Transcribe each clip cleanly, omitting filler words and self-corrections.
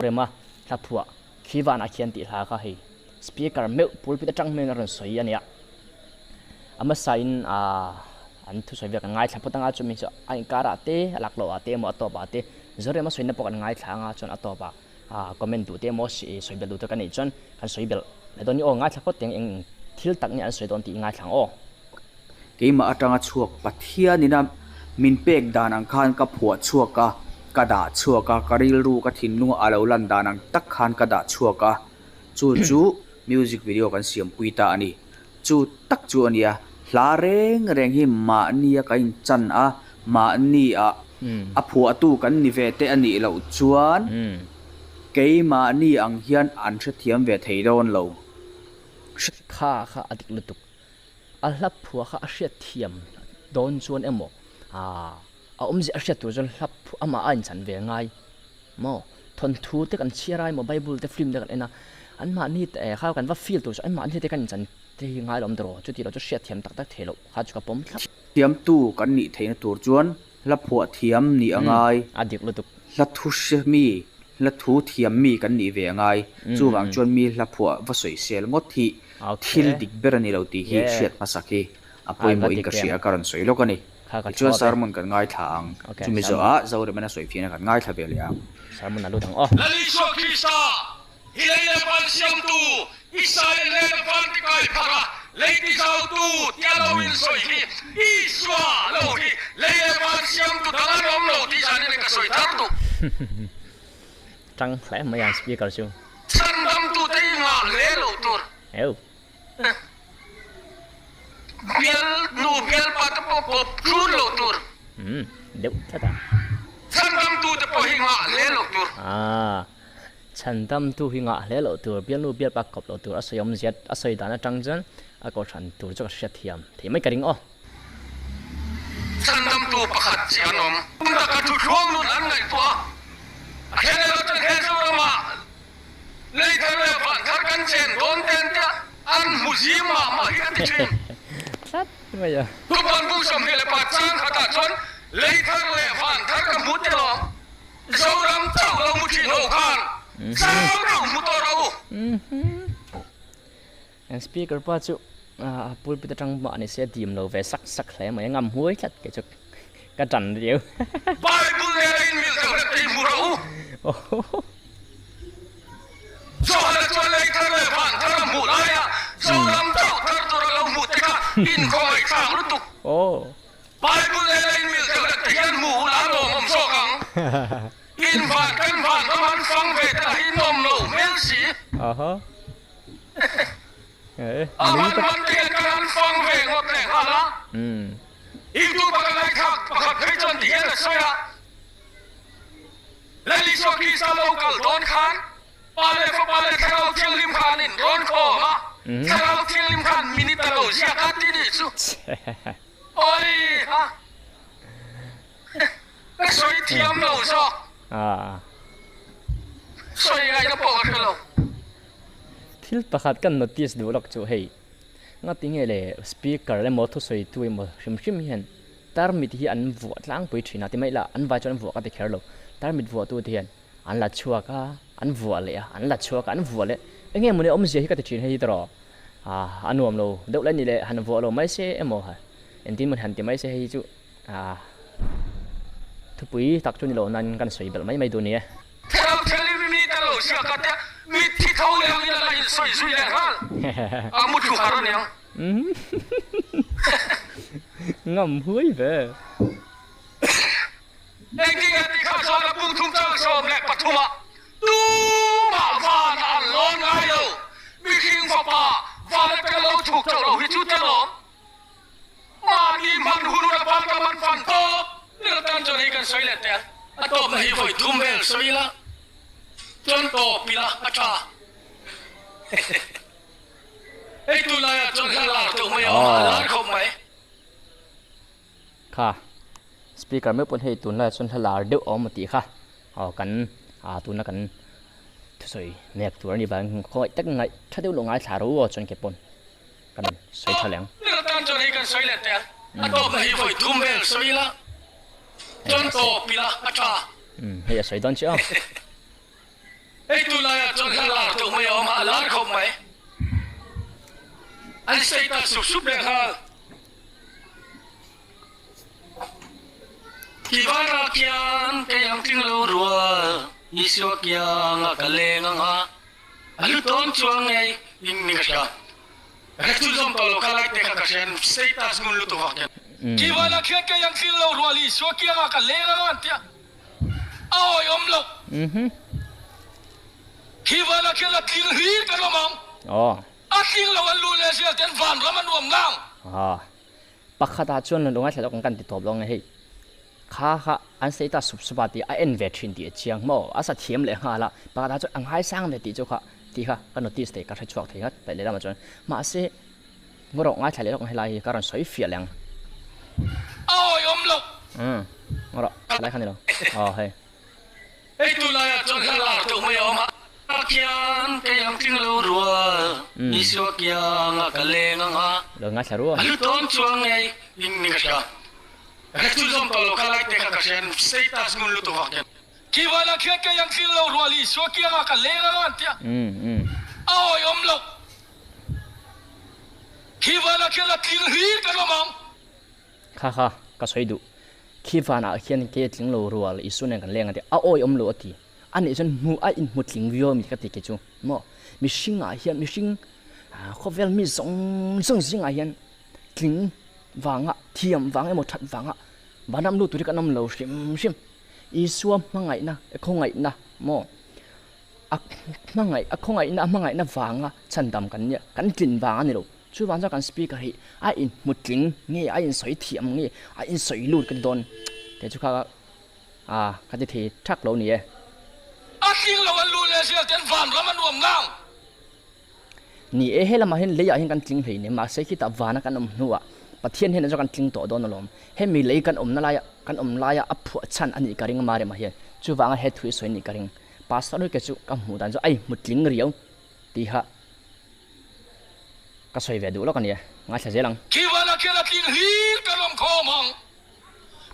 Rema hla phuah khi vanah khian tih hla kha hei speaker meuh pulpit atang hmel a rawn sawi a nia. A hmasa in aaa an thusawi vel kan ngaithla phawt anga chumi chu a inkarah te a lak loh ah te emaw a tawp ah te Zorema sawina pawh kan ngaithla anga chuan a tawp ah aaa comment duh te emaw sawi belh duh te ka neih chuan kan sawi belh leh dawn ni aw ngaithla phawt teng eng thil tak nge an sawi dawn tih i ngaithla ang aw. Keimah atanga chhuak Pathianin a min pek dan ang khan ka phuah chhuak a, ka dah chhuak a, ka rilru ka thinlung a lo lan dan ang tak khan ka dah chhuak a, chu chu music video kan siampui ta a ni. Chu tak chu a nia, hla reng reng hi mahnia ka inchan a, mahnia a phuahtu kan ni ve te a nih loh chuan keimahni ang hian an hrethiam ve thei dawn lo. Kha kha a dik lutuk. A hla phuah kha a hriat thiam dawn chuan emaw aaa a awmzia a hriat tur chuan hla phuah amah a inchan ve ngai maw? Thawnthu te kan chhiar a emaw bible te film te kan en a anmahni te kha kan va feel tur chu anmahni te kan inchan te hi ngai lo awm tawh chuti lo chu hriat thiam tak tak thei loh kha chu ka pawm thlap. Thiamtu kan nih theihna tur chuan hla phuah thiam nih a ngai. A dik lutuk. Hla thu hre mi, hla thu thiam mi kan nih ve a ngai. Chuvang chuan mi hla phuah va sawisel ngawt hi thil dik ber a ni lo tih hi hriat hmasak hi a pawimawhin ka hria a, ka rawn sawi lawk a ni. Tichuan sermon kan ngaithla ang. Chumi zawhah Zoremena sawifiahna kan ngaithla ve leh ang. Sermon a lut ang aw. Lal Isua Krista Hi lei leh van siamtu, Israel hnena van ti kai phar a, lei ti zautu ti a lo in sawi hi, Isua lo hi lei leh van siamtu dang an awm lo tih zanin ka sawi thar duh. Tang hle mai ang speaker chu. Chhandamtu te i ngah hle lo tur. Eu. Bial nu bialpa te pawh kawp tlun lo tur. Umm deuh tlat a. Chhandamtu te pawh hi ngah hle lo tur. Aaa. Chhandamtu hi ngah hle loh tur, bialnu bialpa kawp loh tur a sawi awm ziat a sawi dan atang chuan a kohhran tur chu ka hriatthiam thei mai ka ring aw. Chhandamtu pakhat chi an awm. Kum taka thu thluang nun an ngaihtuah a, a then erawh chuan he Zoramah lei thar leh van thar kan chen dawn ten te an hmu zim mah mah hi a ti thin. Tlat mai a. Tupan bu 25 chang khatah chuan lei thar leh van thar ka hmu tel awm. Zoram chauh lo mu thin ho khan zau deuh hmu tawh rawh u. An speaker pa chu a pulpit atang mah ni se a dim lo ve sak sak hle mai a ngam huai tlat kei chu ka tan riau. Bible nena in mil deuh hlek te hi hmu rawh u. Johana chuan lei thar leh van thar a hmuh laia Zoram chauh thar tur a lo hmuh te kha inkhawngaihthlak lutuk. Bible nena in mil deuh hlek te hian hmu ula a lawmawm zawk ang. In van kan van ram an fang ve te lah hi nawm lo hmel si. A man man te hian kan han fang ve ngawt leh nghal a. Youtube a ka ngaithlak pakhat phei chuan ti hian a sawi a, Lal Isua Krista lo kal dawn khan Pa leh Fapa leh Thlarau Thianghlim kha an inrawn khawm a, Thlarau Thianghlim khan minute a lo ziak a ti nih chu. Awi ha! Ka sawi thiam lo zawk. Sawi ngaihna pawh ka hre lo. Thil pakhat kan notice duh lawk chu hei, ngati nge le speaker emaw thusawitu emaw hrim hrim hian tarmit hi an vuah tlangpui thin a ti mai la, an vai chuan an vuah ka ti kher lo, tarmit vuahtu te hian An la chhuak a, an vuah leh a, an la chhuak a, an vuah leh. Eng nge mawni awmzia hi ka ti thin hei hi tawh ah a nuam lo deuh lai ni leh han vuah lo mai se emaw engtin mawni han ti mai se hei hi chu ah thupui tak chu ni lo nan kan sawi belh mai mai duh ni e. Thlarau thianghlim mi ta lo ziak a tia mitthi tho leh angin a la insawi zui leh nghal a mu thu har aniang. Ngam huai ve. Engtin nge tih kha chuan a pung thum chang 13 ah tumah van ah an lawn ngai lo. Mihring fapa van atanga lo chhuk chauh lo hi chu tlawm. Mahni hman hun hun a van ka man fan tawp ber atan chuan hei kan sawi leh teh a, a tawpna hi vawi thum vel sawi ila chuan tawp ila a tha. Hei tunlaiah chuan hla lar deuh mai a awm a, a lar khawp mai. Kha speaker meuh pawn hei tunlaiah chuan hla lar deuh a awm a tih kha aw kan ah tuna kan thusawi nek tur a nih vangin khawngaih tak ngaih tha deuh lo ngaithla ro aw chuan ke pawn kan sawi tha leh ang. Ber tan chuan hei kan sawi leh teh a, a tawpna hi vawi thum vel sawi ila chuan tawp ila a tha. Hei a sawi dawn chiah a. a lar khawp mai. An status sup sup leh nghal. Tivana khian kei ang tling lo rual, Isua kianga ka leng ang a, a lu tawn chuang ngei in ni ka hria. Ka chhunzawm tawh lo kha lai te kha ka hria status ngun lutuk vak hian. Tivana khian kei ang tling lo rual, Isua kianga ka leng ang a an ti a, a awihawm loh. Tivana khian a tling hlir kan awm ang. A tling lo an lu leh zel ten vanram a nuam ngang. Pakhatah chuan lo ngaithla lawk ang kan ti tawp lo ang e hei. Kha kha an sawi ta sup sup a tih a en ve thin tih a chiang maw? A sa thiam leh nghal a, pakhatah chuan a ngaisang ve tih chu kha tih kha ka notice thei ka hre chhuak thei nghat paih leh lamah chuan mahse ngaw rawh ngaithla leh lawk ang helai hi ka rawn sawi fiah leh ang. A awihawm loh. Umm ngaw rawh helai kha ni lo aw hei. Hei tunlaiah chuan hla lar tawh mai a awm a. Ah khian kei ang tling lo rual, Isua kianga ka leng ang a. Lo ngaithla rual. A lu tawn chuang ngei in ni ka hria. Ka chhunzawm tawh lo kha lai te kha ka hria status ngun lutuk vak hian. Khi vanah khian kei ang tling lo rual, Isua kianga ka leng ang a an tia. A awihawm loh. Khi vanah khian a tling hlir kan awm ang. Kha kha, ka sawi duh. Khi vanah khian kei a tling lo rual, Isua nen kan leng a ti. A awihawm lo a ti. A nih chuan hmu a inhmu tling viau ami ka ti kei chu. Maw? Mihringah hian mihring khawvel mi zawng zawng zingah hian tling vanga, thiam vang emaw that vanga vanram lut tur hi kan awm lo hrim hrim. Isua hmangaihna, khawngaihna maw? A hmangaih, a khawngaihna, a hmangaihna vanga chhandam kan nia, kan tlin vang a ni lo. Chuvang chuan kan speaker hi a inhmu tling nge, a insawi thiam nge, a insawi lut ka ti dawn. Kei chu kha a ka ti thei thak lo ni e. A tling lo an lu leh zel ten vanram a nuam ngang. Ni e, he lamah hian leiah hian kan tling hlei nia, mahse khitah vana kan awm hnuah Pathian hian chuan kan tling tawh dawn alawm. Hemi lei kan awmna laia kan awm laia a phuah chhan a nih ka ring a Marema hian. Chuvanga he thu hi sawi a nih ka ring. Pastor hi kei chu ka hmuh dan chu a inhmu tling riau tiha ka sawi ve duh lawk a nia, ngaithla zel ang. Khivanah khian a tling hlir kan awm khawm ang.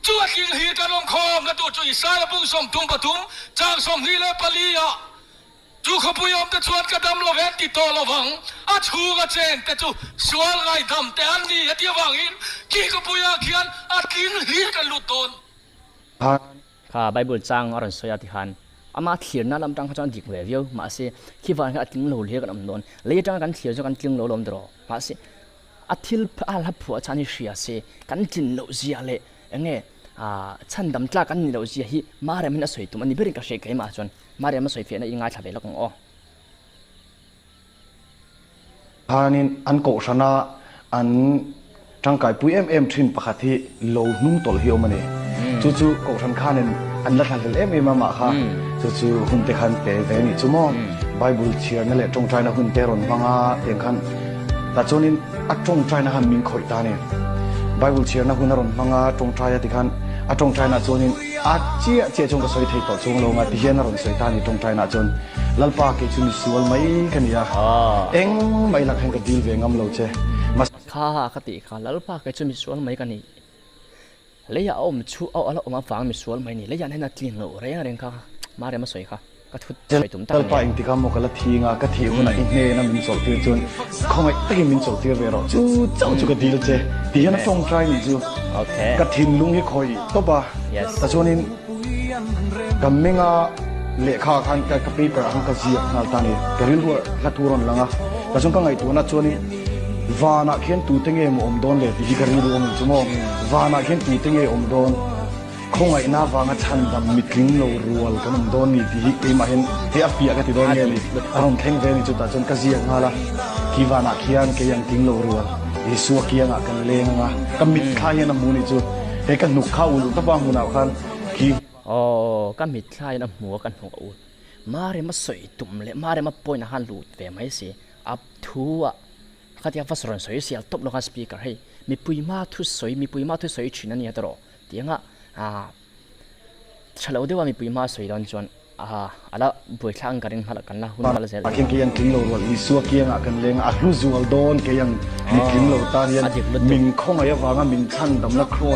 Chu a tling hlir kan awm khawmna tur chu Isaia bung 33 chang 24 ah Chu khawpui awmte chuan ka dam lo ve ti tawh lo vang, a chhunga chengte chu sual ngaidam te an ni heti avangin khi khawpuiah khian a tling hlir kan lut dawn. Kha Bible chang a rawn sawi a tikhan ama thlirna lam tang kha chuan a dik ve viau mahse khi vang hian a tling lo hlir kan awm dawn. Lei atanga kan thlir chu kan tling lo lawm tawh mahse a thil a hla phuah chhan hi hria se kan tlin loh zia leh eng nge chhan dam tlak an nih loh zia hi Mariam hian a sawi tum a ni berin ka hria keimah chuan Mariam a sawi fiahna i ngaithla ve lawk ang aw. Khanin an kohhrana an tangkaipui em em thin pakhat hi lo hnung tawlh hi a awm a ni. Chu chu kohhran khanin an la thlahlel em em a mah kha chu chu hun te khan pe ve a nih chu maw. Bible chhiarna leh tawngtaina hun te rawn hmang a tiang khan tah chuanin a tawngtaina khan min khawih ta a ni. Bible chhiarna hun a rawn hmang a tawngtai a tikhan a tawngtaina chuanin A chiah chiah chuan ka sawi thei tawh chung lo nga ti hian a rawn sawi ta a ni tawngtaina chuan Lalpa kei chu misual mai ka ni a, engmah i lak hian ka dil ve ngam lo che. Mahse. Kha ka tih kha Lalpa kei chu misual mai ka ni. Leiah a awm chu a la awm avang misual mai ni. Leiah hian a tlin loh reng reng kha Mariam a sawi kha. Ka thut sawi tum tak a ni. Lalpa engtikah maw ka la thing a, ka thih hunah i hnena min chawlhtir chuan khawngaih takin min chawlhtir ve rawh, chu chauh chu ka dil che ti hian a tawngtai nih chu ka thinlung hi khawih tawp a, tichuanin ka menga lehkha ah khan ka paper ah khan ka ziak nghal ta a ni, ka rilru ah hla thu a rawn lang a, tichuan ka ngaihtuahna chuanin vanah khian tute nge maw awm dawn le tih hi ka rilru a awm chu maw, vanah khian tute nge awm dawn. Khawngaihna avanga chhandam mitling lo rual kan awm dawn ni tih hi keimah hian hei a fiah ka ti dawn nge ni? A rawn thleng ve a ni chutah chuan ka ziak nghal a, khi vanah khian kei ang tling lo rual Isua kiangah kan leng ang a, ka mitthla hian a hmu ni chu hei ka hnuk kha ulh tawp a hmunah khan khi. Aw ka mitthla hian a hmu a ka hnuk a ul. Marema sawi tum leh Marema point a khan lut ve mai si a thu a khatia va rawn sawi sial tawp lo khan speaker hei mipui hma thusawi mipui hma thusawi thin a nia tawh. Tianga tha lo deuha mipui hma sawi dawn chuan a la buaithlak ang ka ring hmalh kan la hun hmalh zel. Keng kei ang tling lo rual Isua kiangah kan leng a, a hlu zual dawn kei ang mi tling lo tan hian min khawngaih avanga min chhandamna kraws.